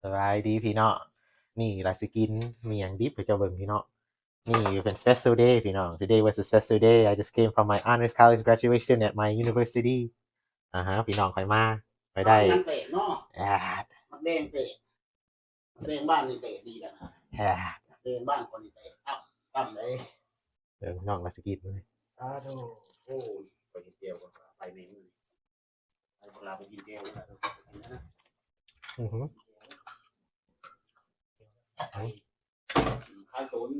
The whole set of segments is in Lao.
ສະບາຍດີພີ່ນ້ອງ ນີ້ລະຊິກິນໝ້ຽງດິບໃຫ້ເຈົ້າເບິ່ງພີ່ນ້ອງ. ນີ້ເປັນ special day ພີ່ນ້ອງ. Today was a special day. I just came from my honors college graduation at my university. ອາຮະ ພີ່ນ້ອງຂ້ອຍມາ ຂ້ອຍໄດ້ ມັນແປກເນາະ ອາ ມັນແດງແປກ ມັນແດງບ້ານນີ້ແປກດີແລ້ວນະ ອາ ແດງບ້ານຂ້ອຍນີ້ແປກ ຕ່ຳ ຕ່ຳເດ້. ເອີ ນ້ອງລະຊິກິນ ອາໂທ ໂອ້ຍ ໄປກິນແຈ່ວກ່ອນ ໄປແມ່ມື້ນີ້ ໄປບັກຫຼາໄປກິນແຈ່ວ ອືຮຶ ຂາຍຕົນ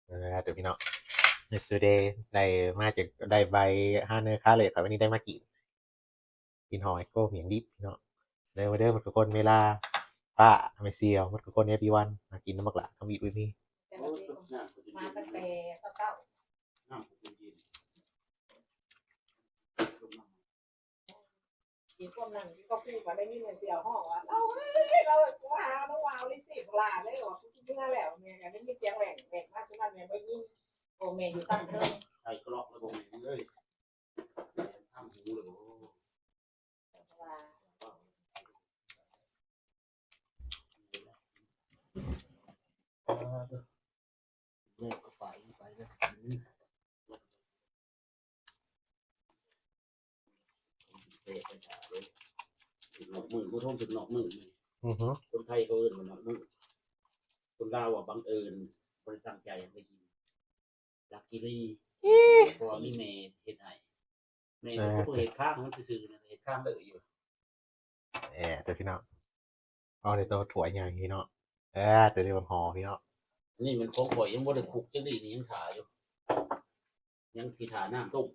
ເອີ ເດີພີ່ນ້ອງ ເນສເຕີເດ ໄດ້ມາຈາກ ໄດ້ໃບຮາເນີຄາເລດ ວັນນີ້ໄດ້ມາກິນ ກິນຫໍ່ເອໂກ ໝ້ຽງດິບພີ່ນ້ອງ. ເດີມາເດີໝົດທຸກຄົນ ເວລາ ປ້າ ແມ່ສ່ຽວ ໝົດທຸກຄົນ ເອບຣີວັນ ມາກິນນຳບັກຫຼາ ທຳອິດເວີຍມີ ມາຕັ້ງແຕ່ເຊົ້າໆ ກິນພວກນັ້ນ ກິນກາແຟ ກໍໄດ້ຍິນສຽງຮ້ອງວ່າ ເອົາເອີຍ ລາວວ່າ ກູຫານ້ອງວາວລິຊິບລາເລີຍວ່າ ກູຊິເມືອແລ້ວ. ແມ່ກໍໄດ້ຍິນສຽງແຫວ່ງໆ ມາ ຄືມັນແມ່ບໍ່ໄດ້ຍິນ ໂອ ແມ່ຢູ່ຕັ້ງເທິງ ໃສ່ກະລອກແລ້ວບໍ່ແມ່ເອີຍ ແສບທາງຫູເລີຍບໍ່ ແລ້ວກໍໄປ ໄປແລ້ວ ເສບໄປຖ້າເດ້ ນອກມື້ ຜູ້ຊົມເປັນນອກມື້ ອືຮຶ ຄົນໄທເຂົາເອີ້ນວ່ານອກມື້ ຄົນລາວວ່າບັງເອີນ ບໍ່ໄດ້ຕັ້ງໃຈໃຫ້ໄປກິນ ລັກກີລີ ເພາະວ່າມີແມ່ເຮັດໃຫ້ ແມ່ກໍຄືເຮັດຄ້າງມັນຊື່ໆນະ ເຮັດຄ້າງເດີຢູ່ ແອ ເດີພີ່ນ້ອງ ເອົາແຕ່ໂຕຖ້ວຍໃຫຍ່ພີ່ນ້ອງ ເອີ ໂຕນີ້ບັກຫໍ່ພີ່ນ້ອງ. ອັນນີ້ແມ່ນຂອງຂ້ອຍ ຍັງບໍ່ໄດ້ຄຸກຈັກດີ້ນີ້ ຍັງຖ້າຢູ່ ຍັງຊິຖ້ານ້ຳຕົ້ມ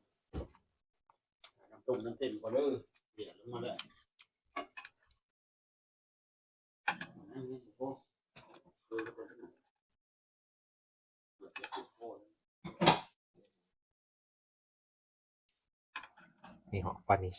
ນ້ຳຕົ້ມ ນ້ຳເຕັມກ່ອນເດີ ເດືອດລົງມາແລ້ວ. ນີ້ເນາະ ປານນີ້.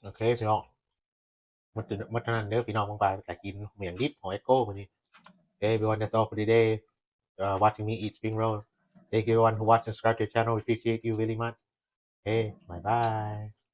ໂອເຄພີ່ນ້ອງ ໝົດ ໝົດເທົ່ານັ້ນເດີພີ່ນ້ອງ ເບິ່ງໄປ ກະກິນໝ້ຽງດິບຂອງເອໂກມື້ນີ້. Okay everyone, that's all for today. Uh, watching me eat spring roll. Thank you everyone who watched and subscribed to the channel. We appreciate you really much. Okay, bye bye.